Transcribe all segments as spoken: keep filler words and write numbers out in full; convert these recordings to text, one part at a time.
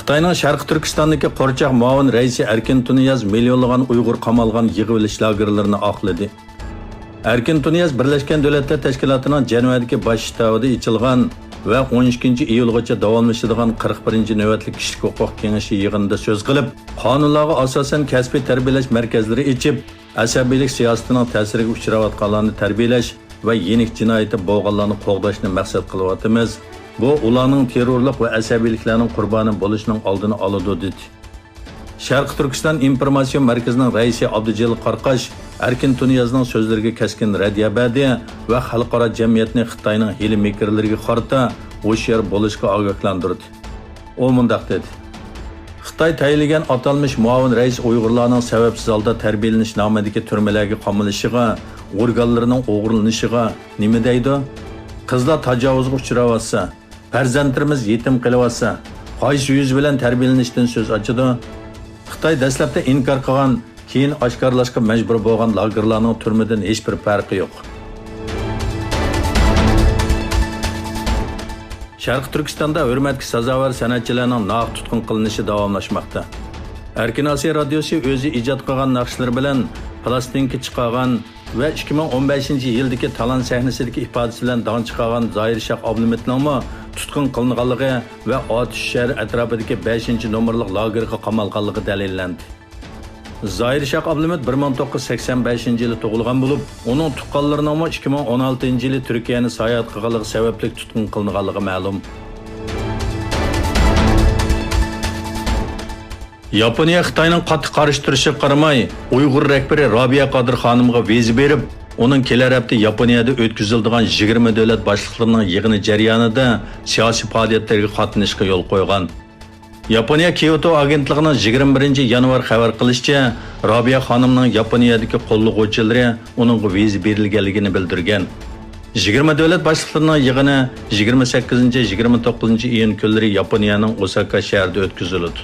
خىتاينىڭ شەرقىي تۈركىستاندىكى قورچاق مۇئاۋىن رەئىسى ئەركىن تۇنىياز مىليونلىغان ئۇيغۇر قامالغان يىغىۋېلىش لاگېرلىرىنى ئاقلىدى. ئەركىن تۇنىياز بىرلەشكەن دۆلەتلەر تەشكىلاتىنىڭ جەنۋەدىكى باش شتابىدا ئېچىلغان ۋە ئون ئىككىنچى ئىيۇلغىچە داۋاملىشىدىغان قىرىق بىرىنچى نۆۋەتلىك كىشىلىك ھوقۇق كېڭىشى يىغىنىدا سۆز قىلىپ، قانۇنلارغا ئاساسەن كەسپىي تەربىيەلەش مەركەزلىرى ئېچىپ، ئەسەبىيلىك سىياسىتىنىڭ تەسىرىگە ئۇچراۋاتقانلارنى تەربىيەلەش ۋە يېنىك جىنايىتى بولغانلارنى قوغداشنى مەقسەت قىلىۋاتىمىز. بۇ ئۇلارنىڭ تېررورلۇق ۋە ئەسەبىيلىكلەرنىڭ قۇربانى بولۇشىنىڭ ئالدىنى ئالىدۇ، دېدى. شەرقىي تۈركىستان ئىنفورماتسىيە مەركىزىنىڭ رەئىسى ئابدۇجېلىل قاراقاش ئەركىن تۇنىيازنىڭ سۆزلىرىگە كەسكىن رەددىيە بەردى ۋە خەلقئارا جەمئىيەتنى خىتاينىڭ ھىيلە-مىكىرلىرىگە قارىتا ھوشيار بولۇشقا ئاگاھلاندۇردى. ئۇ مۇنداق دېدى: خىتاي تەيىنلىگەن ئاتالمىش مۇئاۋىن رەئىس ئۇيغۇرلارنىڭ سەۋەبسىز ھالدا تەربىيەلىنىش نامىدىكى تۈرمىلەرگە قامىلىشىغا، ئورگانلىرىنىڭ ئوغرىلىنىشىغا نېمە دەيدۇ؟ قىزلار تاجاۋۇزغا ئۇچراۋاتسا، پەرزەنتلىرىمىز يېتىم قېلىۋاتسا، قايسى يۈز بىلەن تەربىيەلىنىشتىن سۆز ئاچىدۇ؟ خىتاي دەسلەپتە ئىنكار قىلغان، كېيىن ئاشكارىلاشقا مەجبۇر بولغان لاگېرلارنىڭ تۈرمىدىن ھېچبىر پەرقى يوق. شەرقىي تۈركىستاندا ھۆرمەتكە سازاۋەر سەنئەتچىلەرنىڭ ناھەق تۇتقۇن قىلىنىشى داۋاملاشماقتا. ئەركىن ئاسىيا رادىيوسى ئۆزى ئىجاد قىلغان ناخشىلىرى بىلەن پىلاستىنكا چىقارغان ۋە ئىككى مىڭ ئون بەشىنچى يىلدىكى تالانت سەھنىسىدىكى ئىپادىسى بىلەن داڭ چىقارغان زاھىر شاھ ئابلىمىتنىڭمۇ تۇتقۇن قىلىنغانلىقى ۋە ئاتۇش شەھىرى ئەتراپىدىكى بەشىنچى نومۇرلۇق لاگېرغا قامالغانلىقى دەلىللەندى. زاھىر شاھ ئابلىمىت بىر مىڭ توققۇز يۈز سەكسەن بەشىنچى يىلى تۇغۇلغان بولۇپ، ئۇنىڭ تۇغقانلىرىنىڭمۇ ئىككى مىڭ ئون ئالتىنچى يىلى تۈركىيەنى ساياھەت قىلغانلىقى سەۋەبلىك تۇتقۇن قىلىنغانلىقى مەلۇم. ياپونىيە خىتاينىڭ قاتتىق قارشى تۇرۇشىغا قارىماي، ئۇيغۇر رەھبىرى رابىيە قادىر خانىمغا ۋىزا بېرىپ، ئۇنىڭ كېلەر ھەپتە ياپونىيەدە ئۆتكۈزۈلىدىغان يىگىرمە دۆلەت باشلىقلىرىنىڭ يىغىنى جەريانىدا سىياسىي پائالىيەتلەرگە قاتنىشىشىغا يول قويغان. ياپونىيە كيوتو ئاگېنتلىقىنىڭ يىگىرمە بىرىنچى يانۋار خەۋەر قىلىشىچە، رابىيە خانىمنىڭ ياپونىيەدىكى قوللىغۇچىلىرى ئۇنىڭغا ۋىزا بېرىلگەنلىكىنى بىلدۈرگەن. يىگىرمە دۆلەت باشلىقلىرىنىڭ يىغىنى يىگىرمە سەككىزىنچى، يىگىرمە توققۇزىنچى ئىيۇن كۈنلىرى ياپونىيەنىڭ ئوساكا شەھىرىدە ئۆتكۈزۈلىدۇ.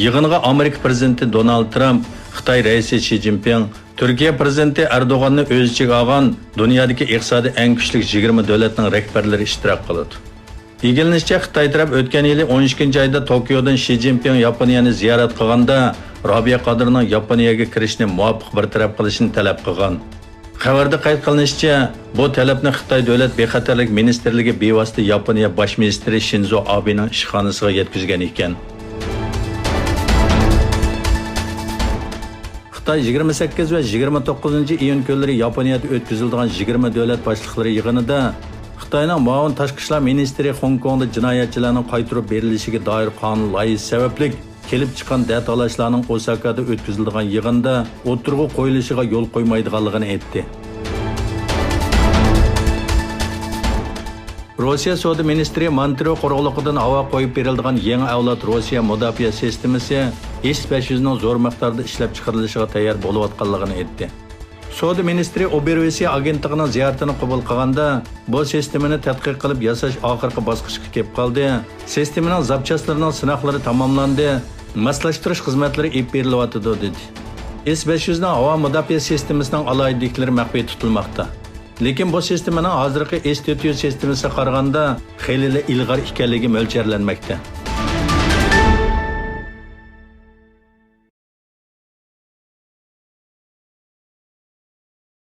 يىغىنغا ئامېرىكا پىرېزىدېنتى دونالد ترامپ، خىتاي رەئىسى شى جىنپىڭ، تۈركىيە پىرېزىدېنتى ئەردوغاننى ئۆز ئىچىگە ئالغان دۇنيادىكى ئىقتىسادى ئەڭ كۈچلۈك يىگىرمە دۆلەتنىڭ رەھبەرلىرى ئىشتىراك قىلىدۇ. ئىگىلىنىشىچە، خىتاي تەرەپ ئۆتكەن يىلى ئون ئىككىنچى ئايدا توكيودىن شى جىنپىڭ ياپونىيەنى زىيارەت قىلغاندا، رابىيە قادىرنىڭ ياپونىيەگە كىرىشنى مۇۋاپىق بىر تەرەپ قىلىشىنى تەلەپ قىلغان. خەۋەردە قەيت قىلىنىشىچە، بۇ تەلەپنى خىتاي دۆلەت بىخەتەرلىك مىنىستىرلىكى بىۋاسىتە ياپونىيە باش مىنىستىرى شىنزو ئابېنىڭ ئىشخانىسىغا يەتكۈزگەن ئىكەن. خىتاي يىگىرمە سەككىز ۋە يىگىرمە توققۇزىنچى ئىيۇن كۈنلىرى ياپونىيەدە ئۆتكۈزۈلىدىغان يىگىرمە دۆلەت باشلىقلىرى يىغىنىدا خىتاينىڭ مۇئاۋىن تاشقى ئىشلار مىنىستىرى خوڭكوڭدا جىنايەتچىلەرنىڭ قايتۇرۇپ بېرىلىشىگە دائىر قانۇن لايىھىسى سەۋەبلىك كېلىپ چىققان دەتالاشلارنىڭ ئوساكادا ئۆتكۈزۈلىدىغان يىغىندا ئوتتۇرىغا قويۇلۇشىغا يول قويمايدىغانلىقىنى ئېيتتى. روسىيە سودا مىنىستىرى مانترو قۇرۇقلۇقىدىن ھاۋا قويۇپ بېرىلىدىغان يېڭى ئەۋلاد روسىيە مۇداپىئە سىستېمىسى ئىس بەش يۈزنىڭ زور مىقداردا ئىشلەپ چىقىرىلىشىغا تەييار بولۇۋاتقانلىقىنى ئېيتتى. سودا مىنىستىرى ئوبېرۋىسىيە ئاگېنتلىقىنىڭ زىيارىتىنى قوبۇل قىلغاندا، بۇ سىستېمىنى تەتقىق قىلىپ ياساش ئاخىرقى باسقۇچقا كېلىپ قالدى. سىستېمىنىڭ زاپچاسلىرىنىڭ سىناقلىرى تاماملاندى، ماسلاشتۇرۇش خىزمەتلىرى ئېلىپ بېرىلىۋاتىدۇ، دېدى. ئىس بەش يۈزنىڭ ھاۋا مۇداپىئە سىستېمىسىنىڭ ئالاھىدىلىكلىرى مەخپىي تۇتۇلماقتا. لېكىن بۇ سىستېمىنىڭ ھازىرقى ئىس تۆت يۈز سىستېمىسىغا قارىغاندا خېلىلا ئىلغار ئىكەنلىكى مۆلچەرلەنمەكتە.